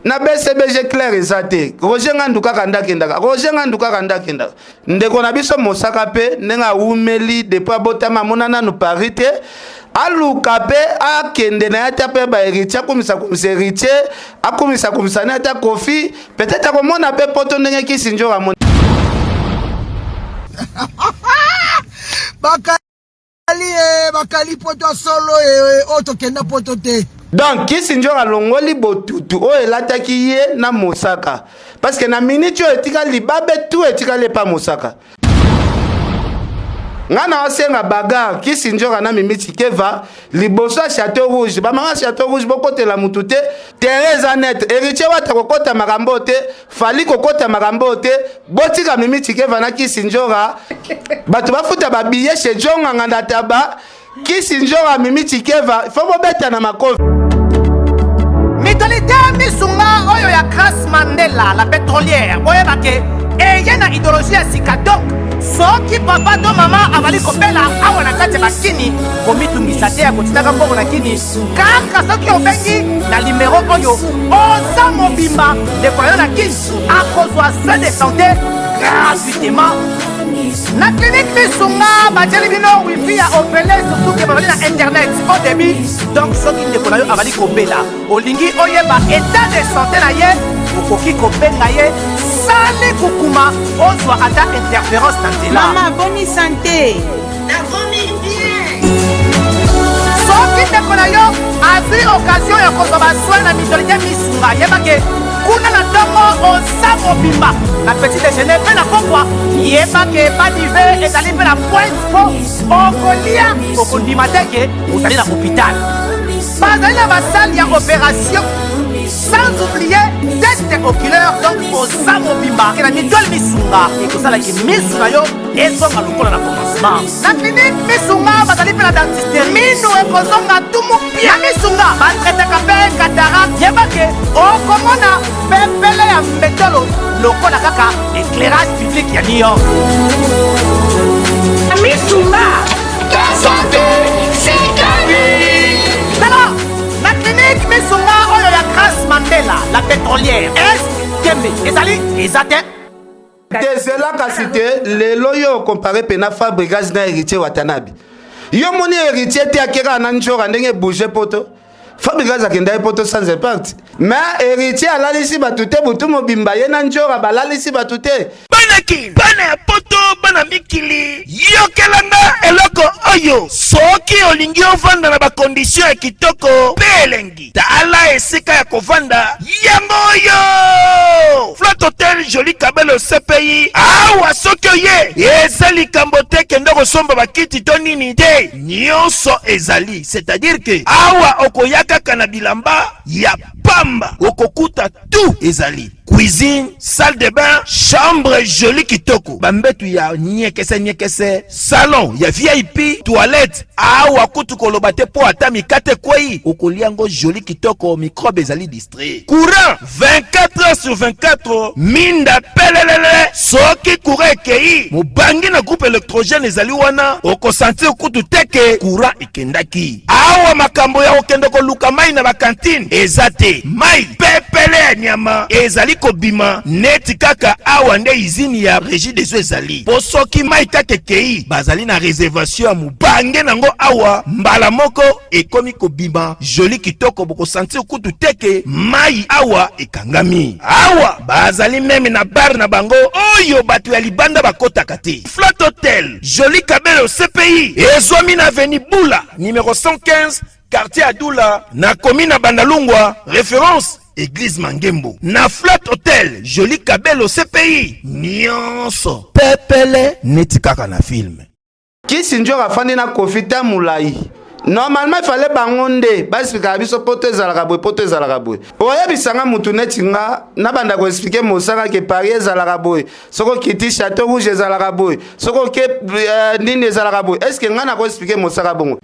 Na BCBG clair eza te. Roger Ngandu kaka nde akendaka. Roger Ngandu kaka nde akendaka. Ndeko na biso Mosaka pe ndenge awumeli depuis abotama amona nanu Paris te. Aluka pe akende na ye ata pe ba héritier akumisa kumisa héritier akumisa kumisa ne ata Koffi peut-être akomona pe poto ndenge Kisi Ndjora amoni. Bakali e bakali poto ya solo e oyo tokenda poto te. Donc Kisi Ndjora alongoli botutu oyo elataki ye na Mosaka parce que na minute oyo etikali libabe tout etikali epa Mosaka. Nga na osenga bagarre Kisi Ndjora na Mimi Tshikeva liboso ya Chateau Rouge. Ba mama Chateau Rouge bokotela mutu te, terrain eza net. Héritier Wata kokota makambo te, Fally kokota makambo te, botika Mimi Tshikeva na Kisi Ndjora. Bato bafuta ba billets chez Djonga Nganda Taba. Kisi Ndjora Mimi Tshikeva, faut bobeta na makofi. Mutualité misunga oyo ya Grace Mandela la pétrolière boyeba ke eye na idéologie ya sika donc soki papa to mama abali kobela awa na kati ya bakini komitungisa te ya kotindaka mbongo na kini kaka soki obengi na limero oyo oza mobimba ndeko na yo na kini akozwa soin de santé gratuitement na clinique misunga batieli bino wifi ya ofele surtout ke bazali na internet au débit donc soki ndeko na yo azali kobela olingi oyeba état de santé na ye okoki kobenga ye sali kukuma ozwa ata interférence na nzela. Mama boni sante. Nakomi bien. Soki ndeko na yo azwi occasion ya kozwa basoin na mutualité misunga yeba ke kuna na ntongo oza mobimba na petit déjeuner mpe na pokwa yeba ke badive ezali mpe na pointe mpo okolia okondima te ke ozali na hôpital bazali na basale ya opération sans oublier test oculaire donc oza mobimba ke na mitoile misunga ekosalaki misu na yo ezonga lokola na commencement na clinique misunga bazali mpe na dentiste minu ekozonga tumu pia misunga batretaka mpe cataracte yeba ke okomona pepele ya mbetolo lokola kaka éclairage public ya new york. Misunga santé c'est la vie. Tala na clinique misunga oyo ya Grace Mandela la pétrolière est tembe ezali eza te. Te zela kasi te lelo yo okompare pena Fabregas na Héritier Watanabe. Yo moni Héritier te akeka na njora ndenge bouger poto. Fabregas akendaki poto sans impact. Mais Héritier alalisi bato te butu mobimba ye na njora balalisi bato te. Bana kin, bana ya poto, bana mikili, yokela nga eloko oyo. Soki olingi ovanda na ba conditions ya kitoko pe elengi, tala esika ya kovanda yango oyo. Flat Hotel Jolie Kabelo CPI. Awa soki oye, eza likambo te kende kosomba bakiti to nini te, nyonso ezali. C'est-à-dire que awa okoya kaka na bilamba ya pamba, okokuta tout ezali. Cuisine, salle de bain, chambre jolie kitoko, ba mbetu ya nyekese nyekese, salon ya VIP, toilette awa kutu koloba te po ata mikate ekwei okolia ngo jolie kitoko, microbe ezali distrait. Courant 24 heures sur 24, minda pelelele, soki courant ekei mobangi na groupe électrogène ezali wana, okosentir kutu te ke courant ekendaki. Awa makambo ya kokende koluka mai na ba cantine eza te, mai pepele ya nyama ezali kobima neti kaka awa nde izini ya Regideso ezali, po soki mai kaka ekei bazali na reservation ya mobange nango awa mbala moko ekomi kobima joli kitoko, bokosentir kutu te ke mai awa ekangami. Awa bazali meme na bar na bango oyo bato ya libanda bakotaka te. Flat Hotel Jolie Kabelo CPI ezwami na avenue Bula numero 115 quartier Adula na commune ya Bandalungwa, reference Eglise Mangembo. Na Flat Hotel Jolie Kabelo CPI nyonso pepele neti kaka na film. Kisi Ndjora afandi na Koffi temps mulayi. Normalement il fallait bango nde ba expliquaka biso poto ezalaka boye poto ezalaka boye. Oyebisa nga mutu neti nga nabanda ko expliquer Mosaka ke Paris ezalaka boye, soki okiti Chateau Rouge ezalaka boye, soki oke euh, nini ezalaka boye. Est-ce que nga nako expliquer Mosaka bongo?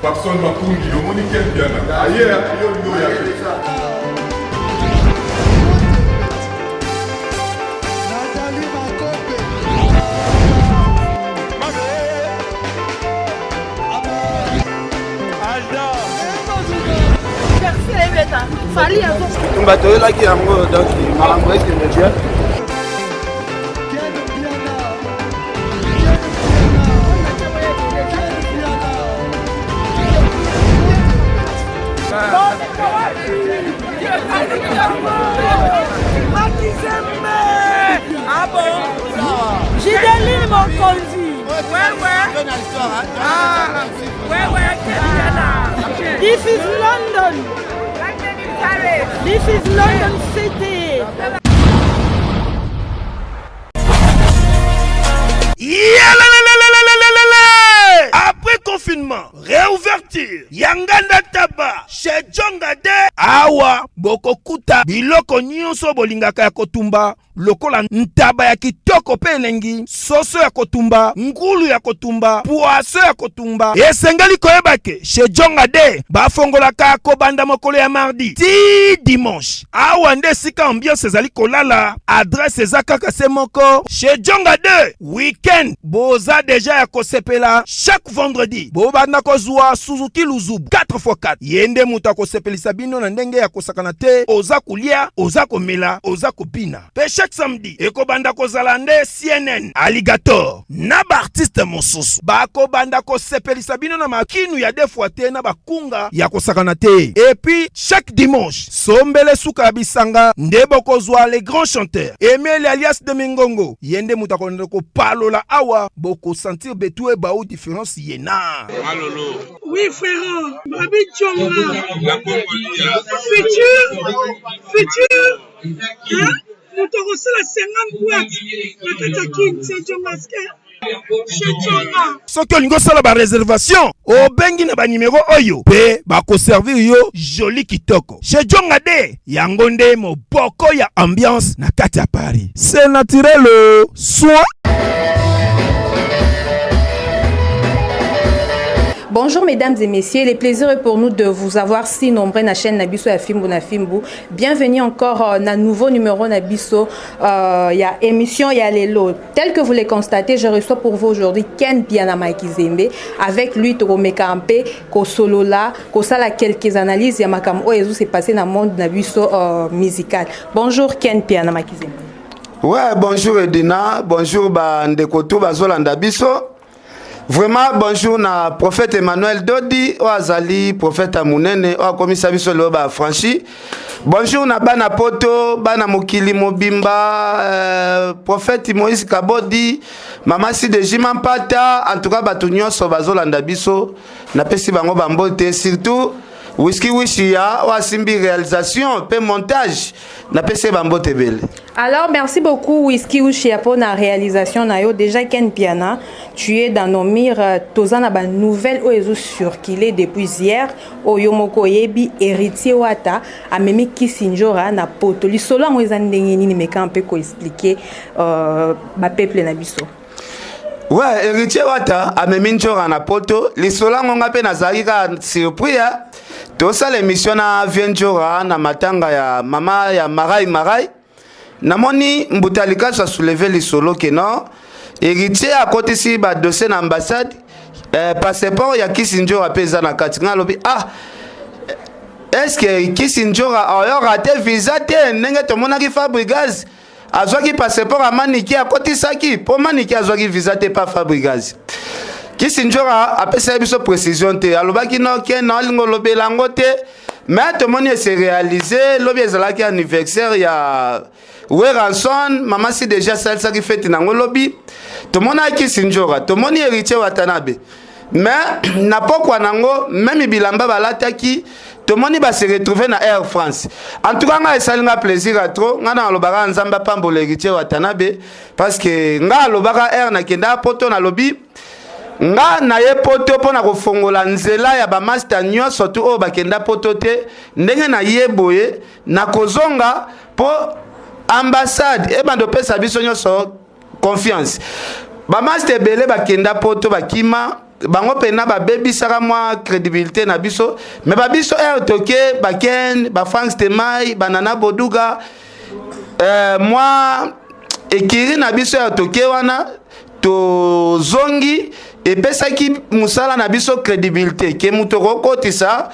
Papson Makungi, omoni Ken Mpiana aye yo olingi oya te. Fally azo Bitumba toyelaki yango donc makambo ekende bien. Gideline Mokonzi. This is London. This is London City. Après confinement, réouverture ya nganda taba chez Djonga de awa bokokuta biloko nyonso bolingaka ya kotumba lokola ntaba ya kitoko mpe elengi, soso ya kotumba, ngulu ya kotumba, pwaso ya kotumba. Esengeli koyeba ke chez Djonga de bafongolaka kobanda mokolo ya mardi ti dimanche. Awa nde esika ambiance ezali kolala, adresse eza kaka se moko chez Djonga de weekend boza deja ya kosepela chaque vendredi bobanda kozwa Suzuki Luzubu 4x4 ye nde moto akosepelisa bino na ndenge ya kosakana te oza kolia oza komela oza kobina pe chaque samedi ekobanda kozala nde CNN Alligator na baartiste mosusu bakobanda kosepelisa bino na makinu ya deux fois te na bakunga ya kosakana te et puis chaque dimanche sombele suka ya bisanga nde bokozwa les grands chanteurs Emile alias de Mingongo ye nde moto akolanda kopalola awa bokosentir betu ebau différence ye na Malolo. Oui frère, Babi Djonga. Futur, futur, hein? Moto akosala 50 boîte na kati ya kin, c'est Djonga chez Djonga. Soki olingi osala ba reservation obengi na ba numero oyo mpe bakoservir yo joli kitoko chez Djonga de yango nde moboko ya ambiance na kati ya Paris c'est naturel soin. Bonjour mesdames et messieurs, le plaisir est pour nous de vous avoir si nombreux na chaîne Nabiso ya Fimbu na Fimbu. Bienvenue encore na nouveau numéro Nabiso euh, ya émission ya lelo. Tel que vous le constatez, je reçois pour vous aujourd'hui Ken Piana Makizembe. Avec lui tokomeka mpe kosolola, kosala quelques analyses ya makambo oyo ezo se passer na monde Nabiso euh, musical. Bonjour Ken Piana Makizembe. Ouais, bonjour Edina, bonjour ba ndeko tout bazolanda biso. Vraiment bonjour na prophète Emmanuel Dodi oyo azali prophète ya monene oyo akomisa biso lelo ba franchi. Bonjour na bana poto, bana mokili mobimba, euh, prophète Moïse Kabodi, mama Side Jima Mpata, en tout cas bato nyonso bazolanda biso, napesi bango bambote surtout Whisky Wishia oyo asimbi réalisation pe montage, napesi ye bambote ebele. Alors merci beaucoup Whisky Ushia pour la réalisation na yo déjà Ken Piana tu es dans nos mires toza na ba nouvelles oyo ezo circuler depuis hier oyo moko oyebi héritier Wata amemi Kisindjora na poto lisolo yango eza ndenge nini meka mpe ko expliquer euh, ba peuple na biso. Ouais, héritier Wata amemi Njora na poto lisolo yango nga mpe nazalaki kaka surpris ya tosala émission na vie Njora na matanga ya mama ya Marai Marai namoni Mbuta Likasu asouleve lisolo ke non héritier akotisi ba dossier na ambassade eh, passeport ya Kisi Njora mpe eza na kati nga alobi ah est-ce que Kisi Njora oyo rate visa te ndenge tomonaki Fabregas azwaki passeport ya Maniki akotisaki mpo Maniki azwaki visa te pa Fabregas Kisi Njora apesaki biso précision te alobaki noke na olinga olobela yango te mais tomoni ese réalise lobi ezalaki anniversaire ya Werrason mama si déjà asalisaki feti nango lobi tomonaki Kisi Njora tomoni héritier Watanabe mais na pokwa nango meme bilamba balataki tomoni ba se retrouver na Air France en tout cas ngai esali nga plaisir ya trop ngai na alobaka nzambe apambola héritier Watanabe parce que ngai alobaka air nakenda poto nalobi nga naye poto mpo na kofongola nzela ya bamasta nyonso tu oyo bakenda poto te ndenge naye boye nakozonga mpo ambassade ebanda opesa biso nyonso confiance bamasta ebele bakenda poto bakima bango mpena babebisaka mwa crédibilité na biso me babiso aire toke baken bafrank stemai banana boduga euh, mwa ekiri na biso ya toke wana tozongi epesaki mosala na biso crédibilité ke moto okokotisa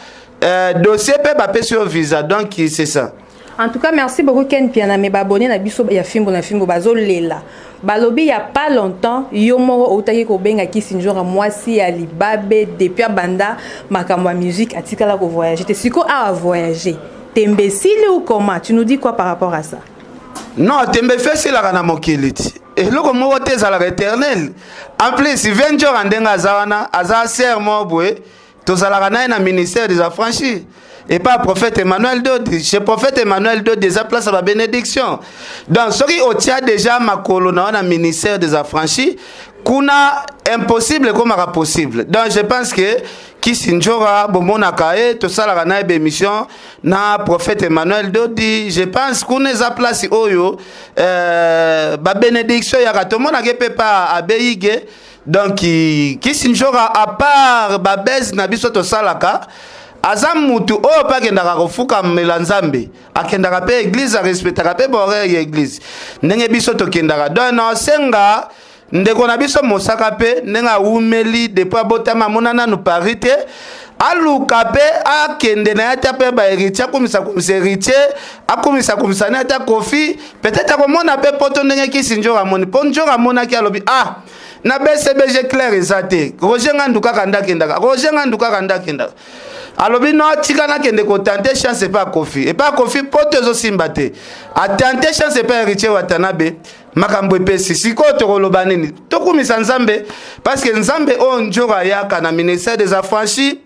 Dossier mpe bapesi yo visa, donc c'est ça. En tout cas, merci beaucoup Ken Piana. Mais baabonnés na biso ya Fimbo na Fimbo bazolela. Balobi ya pas longtemps, yo moko outaki kobenga Kisi Njora mwasi ya libabe. Depuis abanda makambo ya musique, atikala ko voyager te. Siko a voyager. Tembe esili ou comment? Tu nous dis quoi par rapport à ça? Non, tembe fe esilaka na mokili ti. Eloko moko te ezalaka éternel. En plus, vieux Njora, ndenge aza wana, aza sœur moko boye, tozalaka na ye na ministère des Affranchis epa prophète Emmanuel Dodi. Chez prophète Emmanuel Dodi, eza place ya babénédiction. Donc soki otia déjà makolo na yo na ministère des Affranchis, kuna impossible ekomaka possible. Donc je pense que Kisi Njora, bomonaka ye, tosalaka na ye bémission na prophète Emmanuel Dodi. Je pense kuna eza place oyo babénédiction yaka, tomonaka mpe pa abeyige. Donc Kisi Njora, à part babese na biso tosalaka, aza mutu oyo mpe akendaka kofukamela Nzambe, akendaka mpe église, arespectaka mpe bahoraire ya église ndenge biso tokendaka. Donc naosenga ndeko na biso Mosaka mpe, ndenge awumeli depuis abotama, amona nanu Paris te, aluka mpe akende na ye, ata mpe bahéritier, akomisa komisa Héritier, akomisa komisa ne ata Kofi, peut-être akomona mpe Poto ndenge Kisi Njora amoni. Mpo Njora amonaki, alobi: "Ah, na BCBG clair eza te, Roger Ngandu kaka nde akendaka, Roger Ngandu kaka nde akendaka." Alobi: "No, tika nakende kotenter chance epa Kofi." Epa Kofi, Poto ezosimba te. Atenter chance epa Héritier Watanabe, makambo epesi. Sikoyo tokoloba nini? Tokumisa Nzambe, parce que Nzambe oyo Njora ayaka na ministère des Affranchis,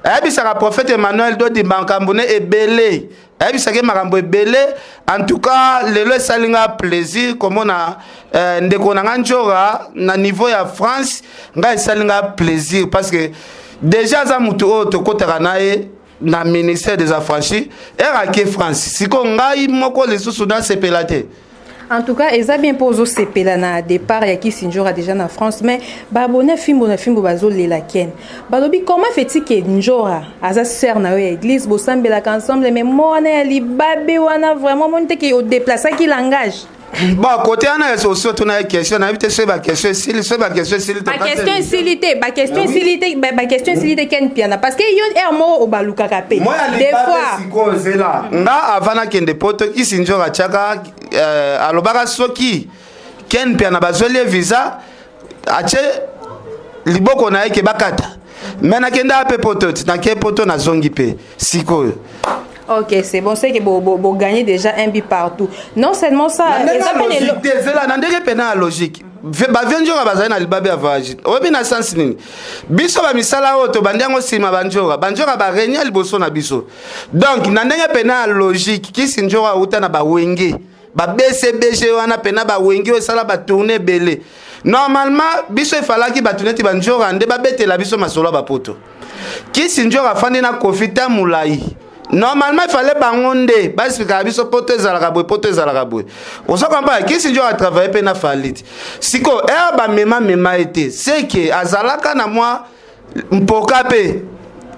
ayebisaka prophète Emmanuel Dodi makambo ne ebele, ayebisaki makambo ebele. En tout cas, lelo esali nga plaisir komona ndeko na nga Njora na niveau ya France. Ngai esali nga plaisir parce que déjà aza motu oyo tokɔtaka na ye na ministère des Affranchis. Ere ake France, sikoyo ngai moko lisusu nasepela te. En tout cas, eza bien mpo ozosepela na départ ya Kisi Njora déjà na France, mais baabonnés Fimbo na Fimbo bazolela Ken. Balobi: comment fait-il que Njora aza sœur na yo ya église, bosambelaka ensemble, mais mo wana ya libabe wana, vraiment moni te ke odéplaçaki langage? Bon, côté wana osi otuna ye question, nayebi te soki baquestion esili, soki baquestion esili. Baquestion esili te, baquestion esili te, baquestion esili te, Ken Piana, parce que yo ere moko obalukaka mpe. Des fois sikoyo ozela nga avant nakende Poto, Kisi Nzoka atiaka alobaka soki Ken Piana bazweli ye visa, atie liboko na ye ke bakata. Me nakendaka mpe Poto ti nake Poto, nazongi mpe sikoyo. Ok, c'est bon, c'est que vous bo, bo gagnez déjà un but partout. Non seulement ça, ezela na ndenge pena ya logique, bavieux Nzoka bazali na libabe ya voyage. Oyebi na sens nini? Biso bamisala oyo tobandi yango nsima, banjoka banjoka barenia liboso na biso. Donc na ndenge pena ya logique, Kisi Nzoka auta na bawenge, ba BCBG wana, pena bawenge oyo esala batournée ebele. Normalement biso efalaki bato neti banjoka nde babetela biso masolo ya bapoto. Kisi Nzoka afandi na Kofi ta molai, normalement ifale bango nde baexpliquaka biso Poto ezalaka boye, Poto ezalaka boye. Oza comprendre? Kisi Nzoka atravaille mpe na Fally ti sikoyo ere bamemamema ye te, seke azalaka na mwa mpoka mpe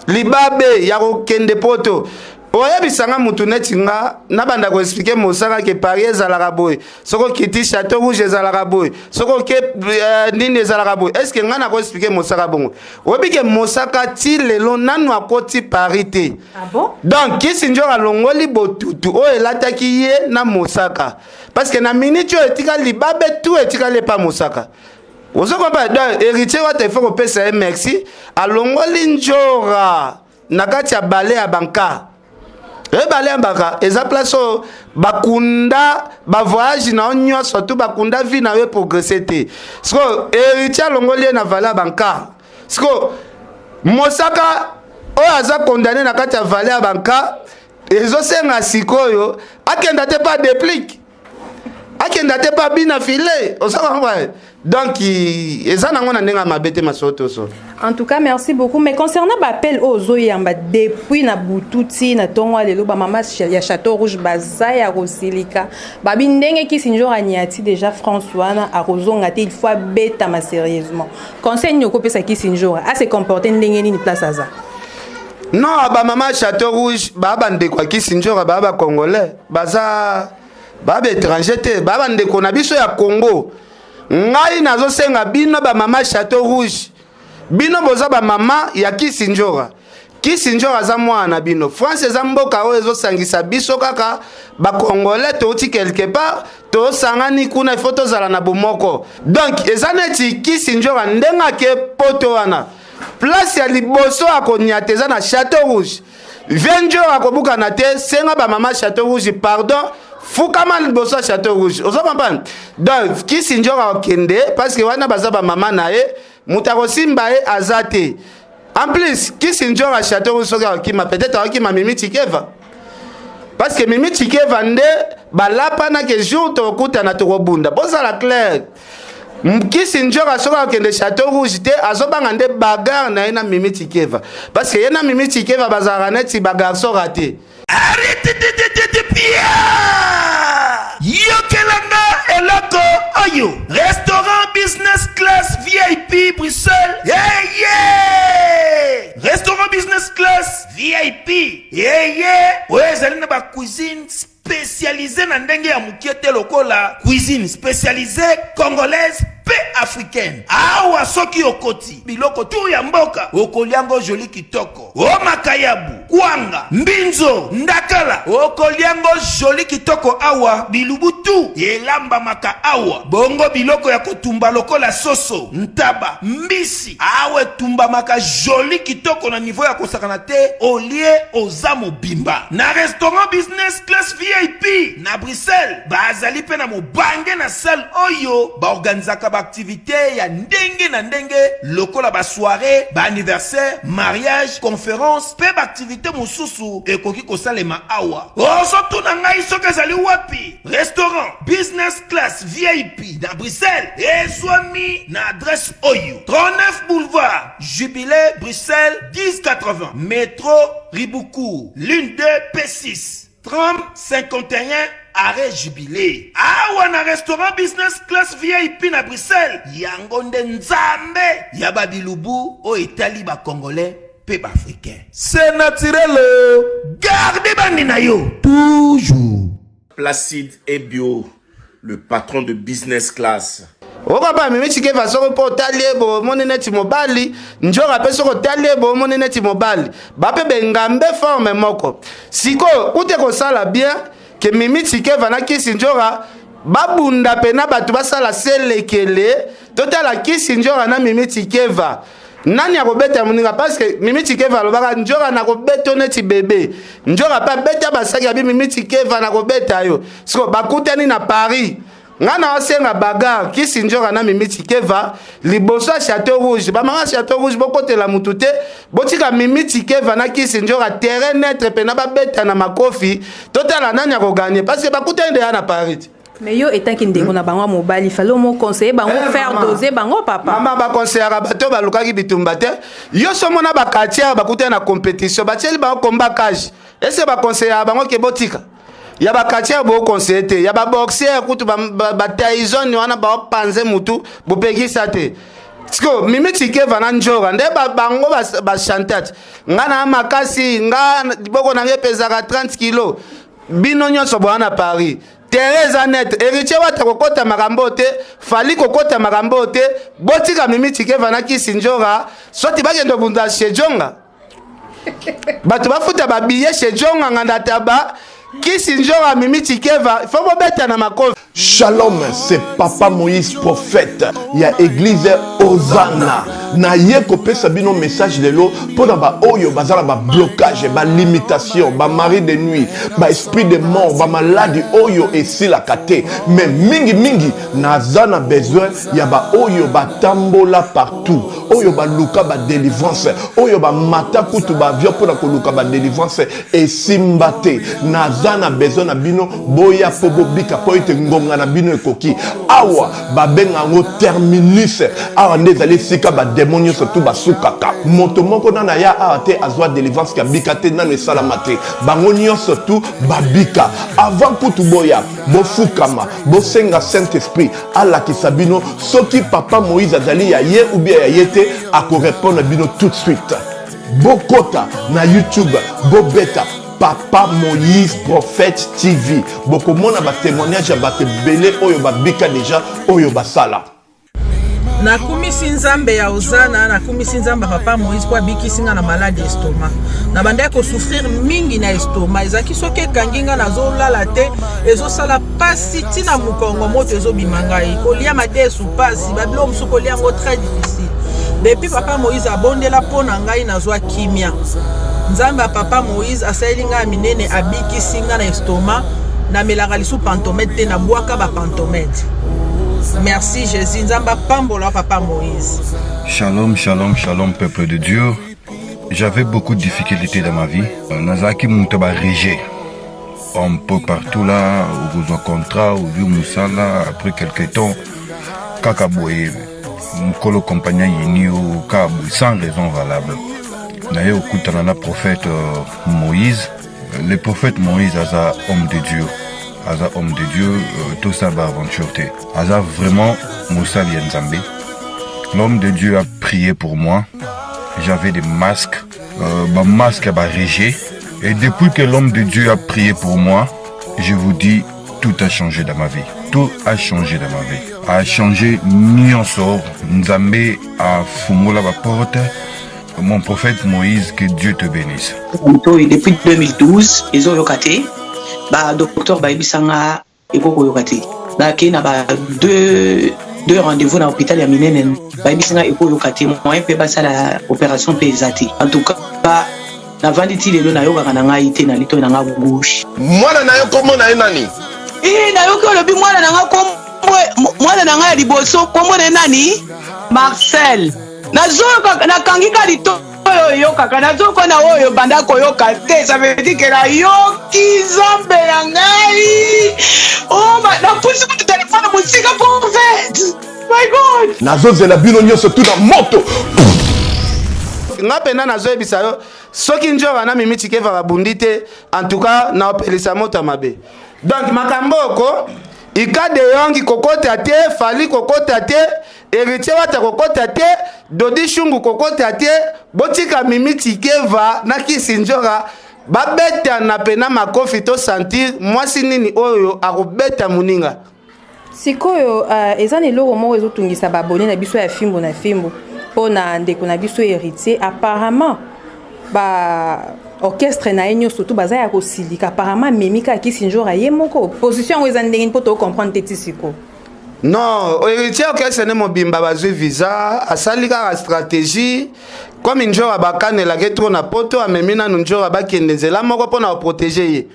libabe ya kokende Poto. Oyebisanga mutu neti nga nabanda koexpliquer Mosaka ke Paris ezalaka boye, soki okiti Château Rouge ezalaka boye, soki oke nini ezalaka boye, est-ce ngai nakoexpliquer Mosaka bongo? Oyebi ke Mosaka ti lelo nanu akoti Paris te. Ah bon? Donc Kisi Nzoka alongoli botutu oyo elataki ye na Mosaka, parce que na miniti oyo etikali libabe tu etikali epa Mosaka. Ozo comprendre? Donc Héritier Wata, il faut kopesa ye merci, alongoli Njora na kati ya bale ya banka. Ebale ya mbaka eza place oyo bakunda bavoyage na yo nyonso tu, bakunda vie na yo eprogresse te. Sikoyo Héritier alongoli ye na vallée ya banka. Sikoyo Mosaka oyo aza condamné na kati ya vallée ya banka, ezosenga sikoyo akenda te pa Déplique, akenda te pa bina file. Oza donc eza nango na ndenge ya mabe te, masolo toso. En tout cas, merci beaucoup. Mais concernant baappel oyo ozoyamba depuis na butu ti na ntongo ya lelo, bamama ya Château Rouge baza ya kosilika. Babi ndenge Kisi Nzoka aniati déjà France wana, akozonga te, il faut abetama sérieusement. Conseil nini okopesa Kisi Nzoka? Ase comporte ndenge nini place aza? Non, bamama Château Rouge baa bandeko ya Kisi Nzoka, baa bacongolais, baza baa baétranger te, baa bandeko na biso ya Congo. Ngai nazosenga bino bamama Château Rouge, bino boza bamama ya Kisi Nzoka. Kisi Njora aza mwana na bino. France eza mboka oyo ezosangisa biso kaka bacongolais, touti quelque part, tosangani kuna, il faut tozala na bomoko. Donc eza neti Kisi Njora, ndenge ake Poto wana, place ya liboso akonyata eza na Château Rouge. Vieux Njora akobukana te, senga bamama Château Rouge pardon, fukama liboso ya Château Rouge. Ozo comprendre? Donc Kisi Njora akende parce que wana baza bamama na ye, moto akosimba ye aza te. En plus, Kisi Njora, Château Rouge, soki akokima, peut-être akokima Mimi Tikeva, parce que Mimi Tikeva nde balapanaki jour tokokutana, tokobunda. Bozala clair, Kisi Njora soki akokende Château Rouge te, azobanga nde bagarre na ye na Mimi Tikeva, parce que ye na Mimi Tikeva bazalaka neti bagarçon raté. Arrêtez, yokelanga eloko oyo: restaurant Business Class VIP Bruxelles. Yeye, restaurant Business Class VIP yeye oyo ezali na bacuisine spécialisé na ndenge ya mokie te, lokola cuisine spécialisée congolaise mpe africaine. Awa soki okoti, biloko tu ya mboka okoliango joli kitoko: o makayabu, kwanga, mbinzo, ndakala, okoliango joli kitoko. Awa bilubu tu elambamaka awa, bongo biloko ya kotumba lokola soso, ntaba, mbisi, awa etumbamaka joli kitoko na niveau ya kosakana te. Olie, oza mobimba. Na restaurant Business Class VIP na Bruxelles, bazali mpe na mobange na salle oyo baorganizaka baaktivité ya ndenge na ndenge, lokola basoirée, baanniversaire, mariage, conférence mpe baaktivité mosusu ekoki kosalema awa. Ozotuna ngai soki ezali wapi? Restaurant Business Class VIP na Bruxelles ezwami na adresse oyo: 39 boulevard Jubilé, Bruxelles 1080, métro Ribaucourt, ligne 2 P6, tram 51, arrêt Jubilé. Awa na restaurant Business Class VIP na Bruxelles, yango nde nzambe ya babilubu oyo etali bacongolais mpe baafricain. C'est naturel, garde bandi na yo toujours. Placide Ebio, le patron de Business Class. Okapa Mimi Chikeva, soki mpo otali ye bo, omoni neti mobali. Nzoka mpe soki otali ye bo, omoni neti mobali. Bape bengambe forme moko. Sikoyo kute kosala bien ke Mimi Chikeva na Kisi Nzoka babunda pena, bato basala selekele, totala Kisi Nzoka na Mimi Chikeva nani akobeta moninga, parce que Mimi Chikeva alobaka: "Nzoka nakobeta neti bebe." Nzoka mpe abeta basaki, abi: "Mimi Chikeva, nakobeta yo." Siko bakutani na Paris. Nga na osenga bagarre Kisi Nzoka na Mimi Tikeva liboso ya Château Rouge. Bamama Château Rouge, bokotela mutu te, botika Mimi Tikeva na Kisi Nzoka terrain neutre mpena, babeta na makofi, totala nani akogagner, parce que bakutani deya na Paris te. Mais yo etanki ndeko na bango ya mobali, fallait omo conseiller bango, faire doser bango, papa. Mama, baconseillaka bato balukaki bitumba te. Yo so mona baquartier bakutani na compétition, batieli bango combat cage, ese baconseillaka bango ke botika ya baquartier? Boconseiller te. Ya baboxer kutu, bataizone wana baopanze mutu, bopekisa te. Siko Mimi Tikeva na Njora nde bango bachante ati: "Nga na makasi, nga liboko na ngai epezaka 30 kilo." Bino nyonso boya na Paris, terrain eza net. Héritier Wata kokota makambo te, Fali kokota makambo te, botika Mimi Tikeva na Kisi Njora soti bakende obunda chez Jonga. Bato bafuta babillet chez Jonga Nganda Taba. Kisi Njora, Mimi Tikeva, faut bobeta na makofi. Shalom, c'est Papa Moïse prophète ya église Ozana. Na ye kopesa bino message lelo mpona baoyo baza na bablocage, balimitation, bamari de nuit, baesprit de mort, bamaladi oyo esilaka te. Mais mingimingi naza na besoin ya baoyo batambola partout, oyo baluka badélivrance, oyo bamata kutu baavion mpona koluka badélivrance, esimba te. Naza na besoin na bino, boya mpo bobika, mpo ete ngonga na bino ekoki. Awa babenga yango terminus. Awa nde ezali esika badémon nyonso tu basukaka. Moto moko nano aya awa te, azwa délivrance, kabika te, nano esalama te. Bango nyonso tu babika. Avant kutu boya, bofukama, bosenga Saint Esprit alakisa bino soki Papa Moïse azali ya ye ou bien ya ye te. Akorépondre bino tout de suite. Bokota na YouTube, bobeta Papa Moïse Prophète TV, bokomona batémoignage ya bato ebele oyo babika déjà, oyo basala. Nakumisi Nzambe ya Ozana, nakumisi Nzambe ya Papa Moïse mpo abikisi nga na maladi ya estomac. Nabandaki kosouffrir mingi na estomac, ezalaki soki ekangi nga nazolala te, ezosala pasi ntina mokongo, moto ezobima ngai, kolia madesu pasi, babiloko mosusu kolia yango très difficile. Depuis Papa Moïse abondela mpo na ngai, nazwa kimia. Nzambe ya Papa Moïse asaleli ngai ya minene, abikisi ngai na estomac. Namelaka lisusu pantomètre te, nabwaka ba pantomètre. Merci Jésus, Nzambe apambola Papa Moïse. Shalom, shalom, shalom, peuple de Dieu. J'avais beaucoup de difficultés dans ma vie. Nazalaki moto ba rejet. Un peu partout là, okozwa contrat, ozwi mosala, après quelque temps, kaka boye, mokolo compagnie ayini yo, kaka boye, sans raison valable. Naye okutana na prophète Moïse. Le prophète Moïse aza homme de Dieu. Aza homme de Dieu, tosala ba aventure te. Aza vraiment mosali ya Nzambe. L'homme de Dieu a prié pour moi. J'avais des masques, ba masques ya ba rejet. Et depuis que l'homme de Dieu a prié pour moi, je vous dis, tout a changé dans ma vie. Tout a changé dans ma vie. A changé nyonso. Nzambe a fungola ba porte. Mon prophète Moïse, que Dieu te bénisse. Litoyi depuis 2012 ezoyoka te, ba docteur bayebisa nga ekoki koyoka te. Nakei na ba deux rendez-vous na hôpital ya minene, bayebisi nga ekoyoka te, moyen mpe basala opération mpe eza te. En tout cas navandi ti lelo nayokaka na ngai te na litoyi na nga gauche. Mwana na yo kombo na ye nani? Ee, nayoki olobi mwana na nga kombo, mwana na nga ya liboso kombo na ye nani? Marcel. Nazoyoka, nakangi ka litoyi oyo oyokaka, nazoyoka na oyo banda koyoka te. Ça veut dire que nayoki Nzambe na ngai. Oh, napusi kutu telefone mosika, prophète. My God. Nazozela bino nyonso tu na moto. Nga pena nazoyebisa yo, soki Njora na Mimi Tshikeva babundi te, en tout cas naopelisa moto ya mabe. Donc makambo oko Ika de Jong kokota te, Fally kokota te, Héritier Wata kokota te, Dodi Shungu kokota te, botika Mimi Tshikeva na Kisi Njora babetana pena makofi to sentir mwasi nini oyo akobeta moninga. Sikoyo eza na eloko moko ezotungisa ba abonné na biso ya fimbu na fimbu mpo na ndeko na biso Héritier. Apparemment ba orchestre na ye nyonso tu baza ya kosilika. Apparemment amemi kaka Kisi Njora ye moko. Position yango eza ndenge nini mpo to comprendre te ti sikoyo? Non, Héritier orchestre ne mobimba bazwi visa, asali kaka stratégie. Comme Njora bakanelaki trop na poto, amemi nanu Njora bakende nzela moko mpo na koprotege ye.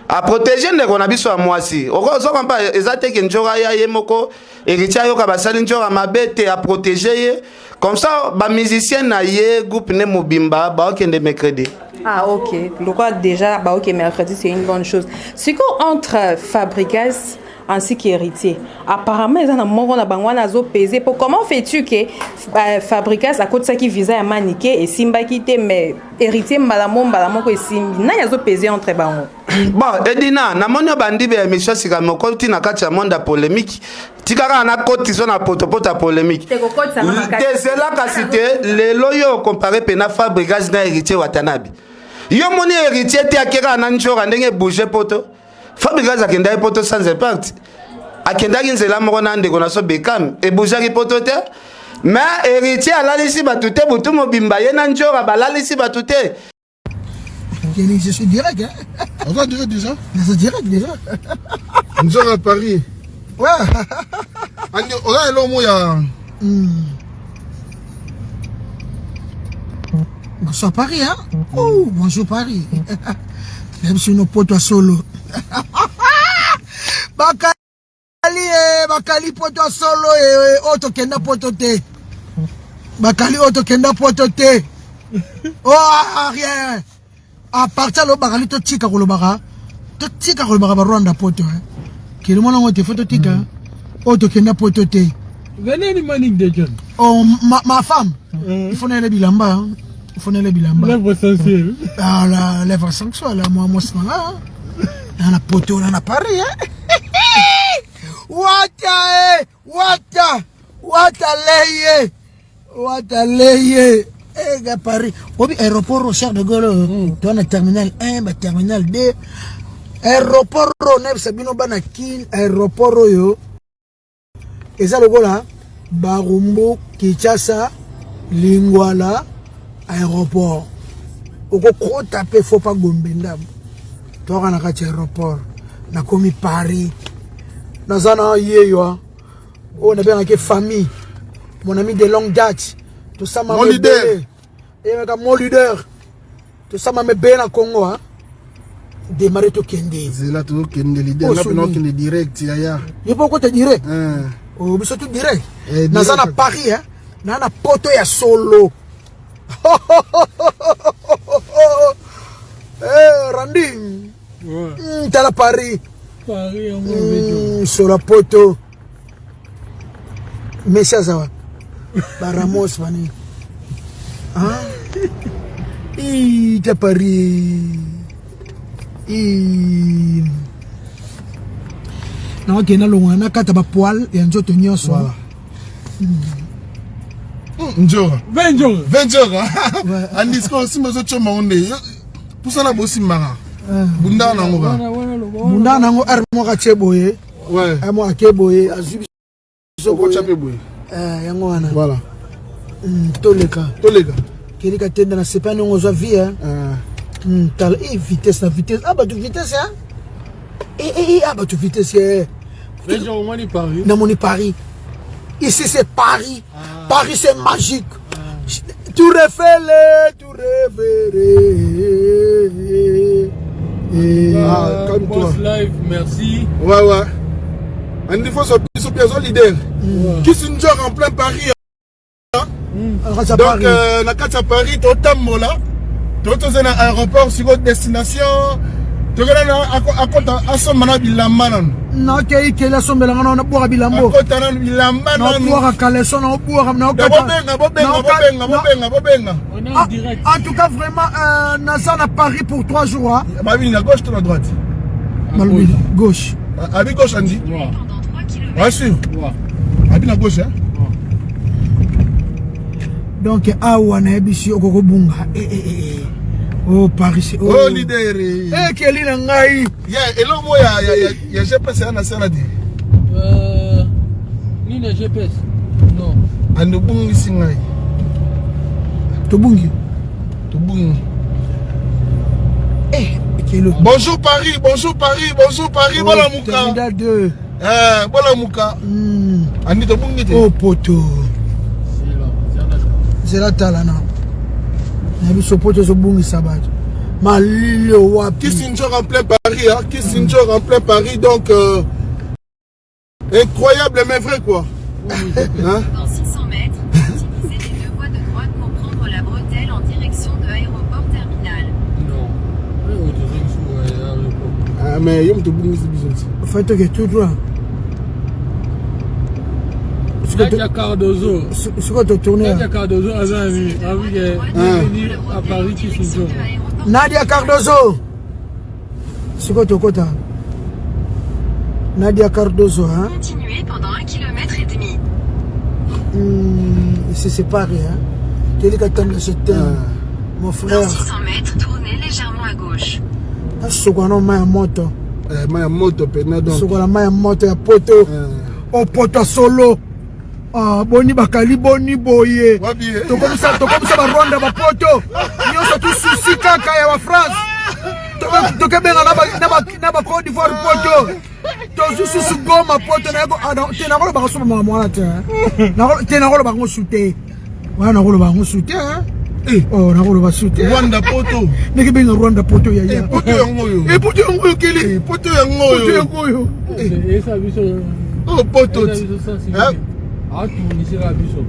A protéger ndeko na biso ya mwasi. Ozo comprendre, eza te ke Njora ya ye moko, Héritier ayoka basali Njora mabe te, a protéger ye. Comme ça, ba musicien na ye groupe ne mobimba baokende mercredi. Ah ok, lokwa déjà ba ok mercredi, c'est une bonne chose. Siko entre Fabregas ainsi qu'Héritier, apparemment eza na moko na bango wana azo peser po comment fais-tu que Fabregas akotisaki visa ya Manike esimbaki te, mais Héritier mbala mo mbala moko esimbi? Nani azo peser entre bango? Bon, Edina, namoni oyo bandi ba émission sika moko ti na kati ya monde ya polémique. Tika kaka na kotiso na potopoto ya polémique. Te kokotisa nga makasi. Te zela kasi te lelo yo comparer pena Fabregas na Héritier Watanabe. Yo moni Héritier te akeka na Njora ndenge bouger poto. Fabregas akendaki poto sans impact. Akendaki nzela moko na ndeko na so Beckham, ebougeaki poto te. Mais Héritier alalisi bato te butu mobimba, ye na Njora balalisi bato te. Kenny, je suis direct, hein. On va direct déjà? Je suis direct déjà. Nous à Paris. Ouais. Andi, on a l'homme ya. Bonsoir Paris, hein. Oh, bonjour Paris. Même si nos potes solo. Bakali, bakali poto solo, oyo tokenda poto te. Bakali oyo tokenda poto te. Oh, ah, rien. À partir lo bakali totika kolobaka. Totika kolobaka ba Rwanda poto, hein. Kele mwana ngo te faut totika. Oyo tokenda poto te. Venez ni Manick de John. Oh, ma femme. Il faut nele bilamba, hein. Il faut nele bilamba. Lèvre sensuelle. Ah, la lèvre sensuelle, moi, moi, c'est là. Na na poto, na na Paris, hein. Wata, eh, wata, wata leye, wata leye. Eh, ga Paris. Obi aéroport au Charles de Gaulle, toi na terminal 1, ba terminal 2. Aéroport, on a sabino bana kin aéroport oyo. Eza lokola Barumbu, Kinshasa, Lingwala, aéroport. Okokota mpe fo pa Gombe ndambo. Toka na kati ya aéroport. Nakomi Paris. Naza na yeyo oyo nabengaki famille. Mon ami de longue date. Tosama Mon leader. Eyebaka mon leader. Tosama mebe na Congo hein. Démarrer tokende. Zela tokende leader. Nga pena okende direct yaya. Yo mpo okota direct. Oh, biso tout direct. Eh, naza na Paris hein. Na na poto ya solo. Eh, Randy. Ouais. Mm, tala Paris. Paris yango. Mm, solo poto. Messi aza wapi? Ba Ramos bani. Hein? Ih, ta Paris. Ih. Nakokende nalongwa nakata ba poil ya nzoto nyonso. Voilà. Njora. Venjora. Venjora. Andisco osimba ozocomba ngo nde. Pusana bosimbaka. Bunda nango ba. Bunda nango r moko atie boye. Ouais. R moko ake boye azwi biso Okotya mpe boye. Eh, yango wana. Voilà. Toleka. Toleka. Kelika tenda na sepa ndongo ozwa vie hein. Tala eh, vitesse na vitesse. Ah bato vitesse hein. Eh eh eh ah bato vitesse eh. Déjà omoni Paris. Namoni Paris. Ici c'est Paris. Ah. Paris c'est magique. Ah. Tour Eiffel, Tour Eiffel. Ah, calme-toi. Boss Live, merci. Ouais, ouais. Andy Fosso, biso bien, leader. Qui en plein Paris. Hein? Donc, euh, na kati ya Paris, totambola, totoza na aéroport sikoyo destination tokenda na akota asomba na bilamba nanu. Nakei keli asombelanga nanu nabwaka bilambo. Akota nanu bilamba nanu. Nabwaka caleçon naobwaka naokata. Bobenga bobenga bobenga bobenga. Ah, en tout cas vraiment euh, naza na Paris pour 3 jours hein. Babi na gauche to na droite? Balobi gauche. Abi gauche andi? Ouais sûr. Abi na gauche hein? Donc awa nayebisi yo okokobunga eh, eh, eh, eh. Oh Paris oh, oh leader eh keli na ngai yeah eloko moko ya, ya, ya, ya GPS ya na sala te euh, nini ya GPS non ando obungisi ngai tobungi tobungi eh kelo bonjour Paris bonjour Paris bonjour Paris oh, bolamuka terminal 2 eh bolamuka mm. andi tobungi te oh poto zela tala na na biso poto ezobungisa bato malili wapi Kissinger en plein Paris hein Kissinger en plein Paris donc euh, incroyable mais vrai quoi hein? Dans 600 mètres, utilisez les deux voies de droite pour prendre la bretelle en direction de aéroport terminal. Non. Ah, mais yo moto obungisi biso ti fai toke tout droit Nadia Cardozo. Sikoyo totourne. Nadia Cardozo aza ami bienvenue à Paris Kissinger. Nadia Cardozo. Sikoyo tokota. Nadia Cardozo hein. Continuez pendant 1 km et demi. Hmm, c'est séparé hein. Kelika Tanda je t'aime. Mon frère. Dans 600 mètres, tournez légèrement à gauche. Nasokola na mai ya moto. Eh, mai ya moto pena donc. Sokola mai ya moto ya poto. Eh. O poto solo. Ah, boni bakali boni boye. Tokomisa tokomisa ba Rwanda ba poto. Nyonso tu souci kaka ya ba France. Tokebenga na ba na ba na ba Côte d'Ivoire poto. Tozwi susu Goma poto na yako ah, te nakolobaka so mama mwana te. Te nakolobaka ngo su te. Wana nakoloba yango su te. Oh, nakoloba su te. Rwanda poto. Ndenge benga Rwanda poto ya ya. Poto yango oyo. Eh, poto yango oyo keli. Poto yango oyo. Poto yango oyo. Esa biso. Oh poto. Atunisela biso.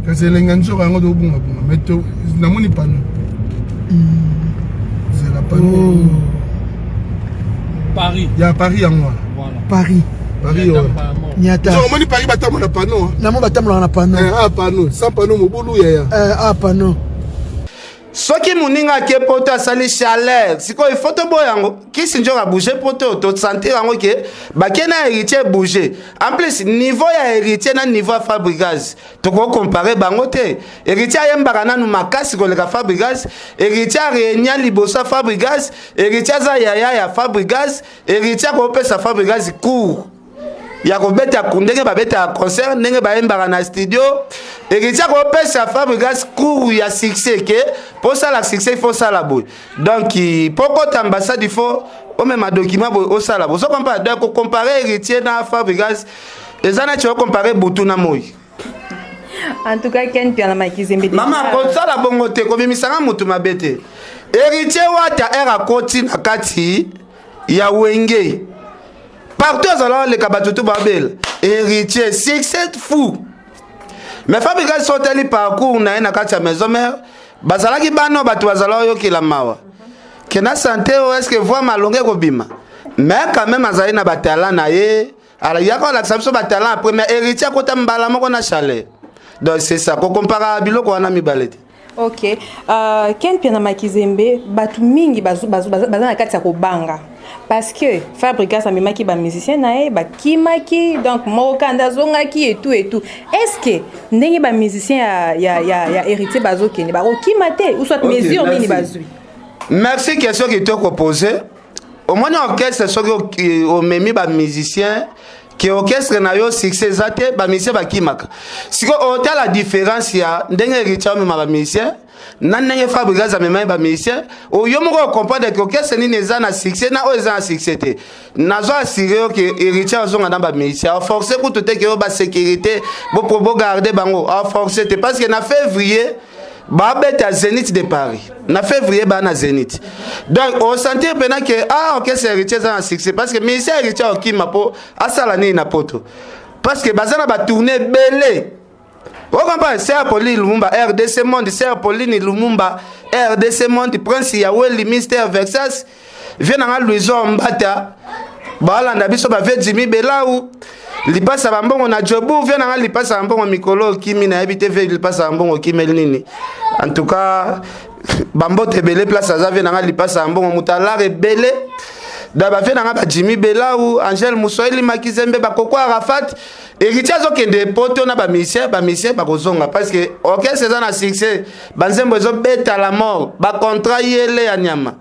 Kasi elenga nzoka yango tobungabunga mais to namoni pano. Zela pano. Paris. Ya Paris yango wana. Voilà. Paris. Paris oyo. Nyata. Nzoka omoni Paris batambola na pano. Namo batambolaka na pano. Eh, ah pano, sans pano mobulu yaya. Eh, ah pano. Soki moninga ake poto asali chaleur sikoyo il faut toboya yango kisi nzoka bouge poto tosentir yango ke bake na héritier bouge en plus niveau ya héritier na niveau ya Fabregas toko comparer bango te héritier ayembaka nanu makasi koleka Fabregas héritier areigna liboso ya Fabregas héritier aza yaya ya Fabregas héritier akopesa Fabregas cours. ya kobeta ndenge babetaka concert, ndenge bayembaka na studio. Héritier akopesa Fabrigas cours ya succès ke mpo osala succès il faut osala boye. Donc mpo okota ambassade il faut omema document boye, osala boye. Ozo comprendre? Donc kocompare Héritier na Fabrigas eza neti ocompare butu na moi. En tout cas, Ken Piana Makizembe. Mama, kosala bongo te, kobimisanga motu mabe te. Héritier Wata ere akoti na kati ya Wenge, partout azala oleka, bato tu babela Héritier, succès fou. Mais Fabrigas, so otali parcours na ye na kati ya maison mère, bazalaki bana bato bazala oyokela mawa ke na santé oyo, est-ce voix malonge ekobima? Mais quand même azali na batalent na ye, yaka olakisa biso batalent après. Mais Héritier akota mbala moko na chaleur. Donc c'est ça, kokompara biloko wana mibale te. Ok, Ken Piana Makizembe, bato mingi baza na kati ya kobanga parce que Fabrigas amemaki bamusicien na ye, bakimaki, donc moko kanda azongaki et tout et tout. Est ce que ndenge bamusicien ya Héritier bazokende, bakokima te ou soit Ok, mesure nini merci. bazwi? Merci, question kitoko posé. Omoni orchestre, soki omemi bamusicien ke orchestre na yo succès eza te, bamusicien bakimaka. Sikoyo otala différence ya ndenge Héritier omema bamusicien na ndenge Fabrigas amemaki bamusicien, oyo moko ocomprendre ke orchestre nini eza na succès na oyo eza na succès te. Nazo assurer yo ke Héritier azonga na bamusicien, aforce kutu te ke oyo basécurité bogarde bango, aforce te, parce que na février babeta Zénith de Paris. Na février baa na Zénith. Donc osentir mpena ke ah, orchestre Héritier eza na succès, parce que musicien Héritier okima mpo asala nini na poto? Parce que baza na batournée ebele. Okomprendre? Sœur Pauline Lumumba, RDC Monde, Sœur Pauline Lumumba, RDC Monde, Prince Yaweli, Mister Vexas, vie nanga Louison Mbata, balanda biso, bavie Jimi Belau, lipasa bambongo na Jobu, vie nanga lipasa bambongo mikolo okimi, nayebi te vie lipasa bambongo okimeli nini. En tout cas bambote ebele place aza, vie nanga lipasa bambongo, moto alar ebele da, bavie nanga bajimi Belau, Angele Muswahili Makizembe, bakoko Arafat. Héritier azokende poto na bamusicien, bamusicien bakozonga parce que orchestre eza na succès, banzembo ezobeta la mort, bacontrat yele ya nyama.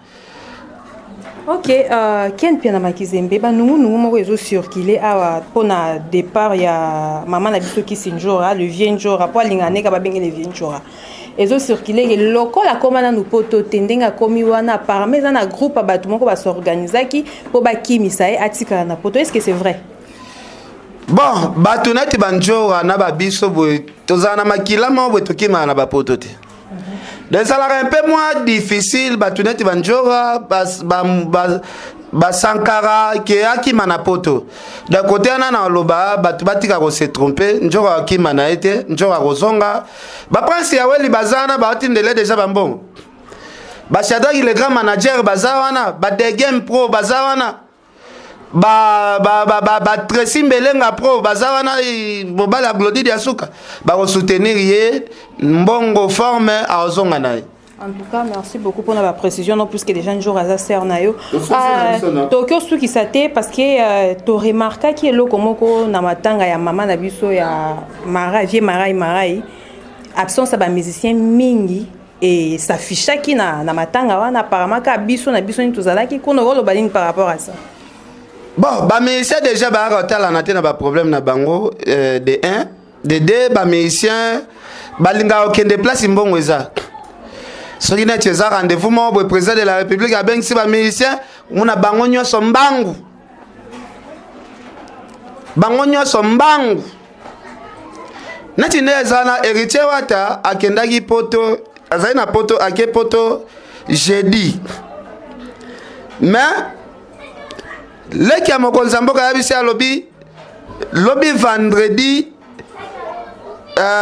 Ok, Ken Piana Makizembe, banungunungu moko ezocircule awa mpona départ ya mama na biso Kisi Njora, le vieux Njora, mpo alingaka ndenge babenge le vieux Njora. Ezocircule ke lokola akóma nanu poto te, ndenge akómi wana, apparemment eza na groupe ya bato moko basorganizaki mpo bakimisa ye atikala na poto. Est ce que c'est vrai? Bon, bato neti banjora na babiso boye, tozala na makila moko boye, tokimaka na bapoto te. Donc ezalaka un peu moins difficile. Bato neti banjora, basankara ke akima na poto, donc kote wana na oloba bato batika kose tromper. Njora akima na ye te, njora akozonga. Baprince ya weli baza wana, baotindele déjà bambongo. Bashadraki le grand manager baza wana, badegem pro baza wana, batresi mbelenga pro baza wana, mobali ya Glodide ya suka, bakosoutenir ye, mbongo forme, aozonga na ye. En tout cas, merci beaucoup pour la précision, non, puisque déjà jour aza sœur na yo. Toki osukisa te parce que toremarkaki eloko moko na matanga ya mama na biso ya Mara, vieux Marai Marai, absence ya bamusicien mingi et s'affichaki na matanga wana. Apparemment ka biso na biso nini tozalaki kuna. Oloba nini par rapport à ça? Bon, bamusicien déjà bayaka kotalana te na baproblème na bango, de 1, de 2, bamusicien balingaka kokende place mbongo eza. Soki neti eza rendez-vous moko boye, président de la République abengisi bamusicien, muna bango nyonso mbangu, bango nyonso mbangu. Neti nde eza na Héritier Wata, akendaki poto, azali na poto, ake poto jeudi, mais leki ya mokonzi ya mboka ayebisi, alobi lobi vendredi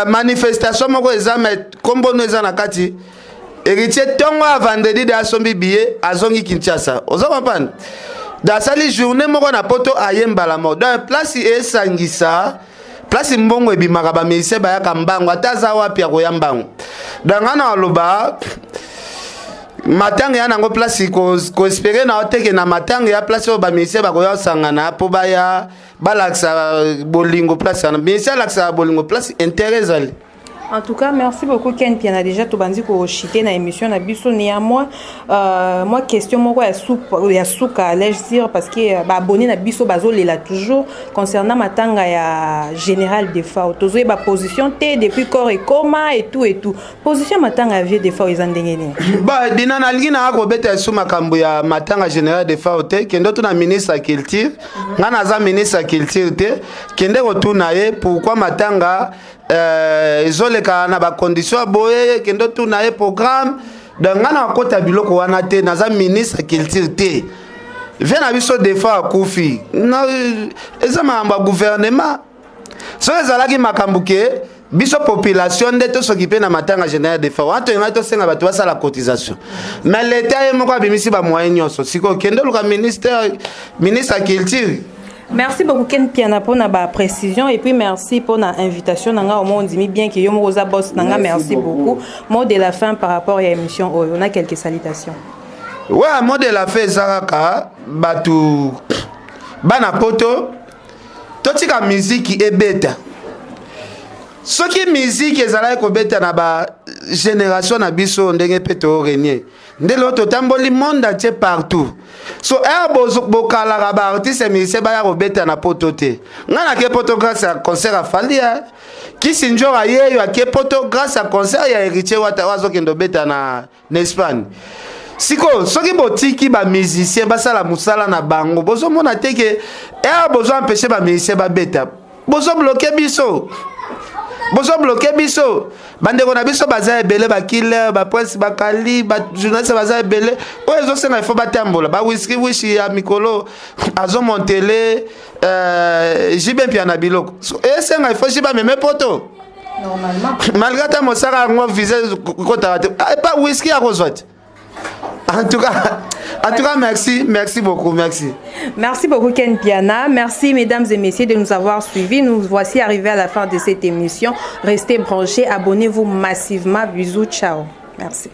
manifestation moko eza, me kombono eza na kati. Héritier ntongo ya vendredi de asombi billet, azongi Kinshasa. Oza comprendre? Da asali journée moko na poto, aye mbala moko. Donc place esangisa, place mbongo ebimaka, bamusicien bayaka mbango, ata aza wapi akoya mbango. Donc nga na aloba matanga ya nango place koespérer na yo teke na matanga ya place oyo bamusicien bakoya kosangana mpo baya balakisa bolingo. Place wana musicien alakisaka bolingo, place intérêt ezali. En tout cas, merci beaucoup Ken Piana. Déjà, tobandi ko chiter na émission na biso néanmoins euh, moi question moko ya soupe ya suka allais-je dire parce que euh, ba abonné na biso bazolela toujours concernant matanga ya général Defao. Tozoyeba position te depuis corps ekoma et tout et tout. Position matanga ya vieux Defao eza ndenge nini? Ba dina nalingi na kobeta esu makambo ya matanga général Defao te, kende otuna ministre ya culture. Nga naza ministre ya culture te, kende kotuna ye pourquoi matanga euh, ezoleka na bacondition ya boye, kende otuna ye programme. Donc nga nakota biloko wana te, naza ministre ya culture te. Vie na biso Defao akufi, eza makambo ya gouvernement. Soki ezalaki makambo ke biso population nde tosokipe na matanga général Defao wana, toyengaki tosenga bato basala cotisation, mais leta ye moko abimisi bamoyen nyonso. Sikoyo kende oluka ministère, ministre ya culture. Merci beaucoup Ken Piana pour la précision et puis merci pour l'invitation. Nanga au monde dit bien que yo moko oza boss nanga merci, merci beaucoup. Mot de la fin par rapport à l'émission oyo. On a quelques salutations. Ouais, mot de la fin eza kaka bato bana poto totika miziki ebeta. Soki miziki ezalaki kobeta na ba génération na biso ndenge mpe torenie nde lelo totamboli monde entier partout. So ere bokalaka baartiste musicien baya kobeta na poto te. Ngai nake poto grâce ya concert ya Fally. Kisi Njora yeyo ake poto grâce ya concert ya Héritier Wata oyo azokende obeta na Espagne. Sikoyo soki botiki bamusicien basala mosala na bango, bozomona te ke ere bozo empêche bamusicien babeta, bozobloke biso, bozobloke biso. Bandeko na biso baza ebele, bakiller, baprince, bakali, bajournaliste baza ebele oyo ezosenga ifo batambola. Bawiski wishi ya mikolo azomontele jibe mpia na biloko esenga ifo jibe ameme poto malgré ata mosaka yango visa kotaka te epa wiski akozwa te. En tout cas, merci, merci beaucoup, merci. Merci beaucoup Ken Piana. Merci mesdames et messieurs de nous avoir suivis. Nous voici arrivés à la fin de cette émission. Restez branchés, abonnez-vous massivement. Bisous, ciao. Merci.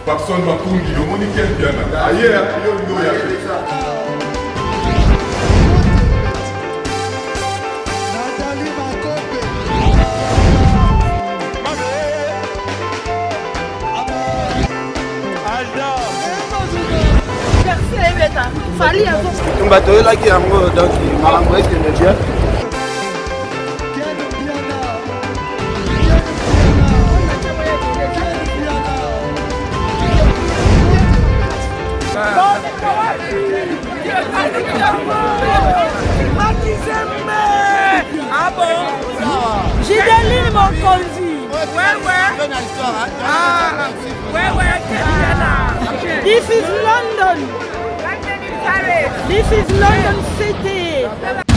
Papson Makungi, omoni Ken Piana aye yo olingi oya te. Tumba toyelaki yango, donc makambo ekende bien. Gideline Mokonzi. This is London. This is London City.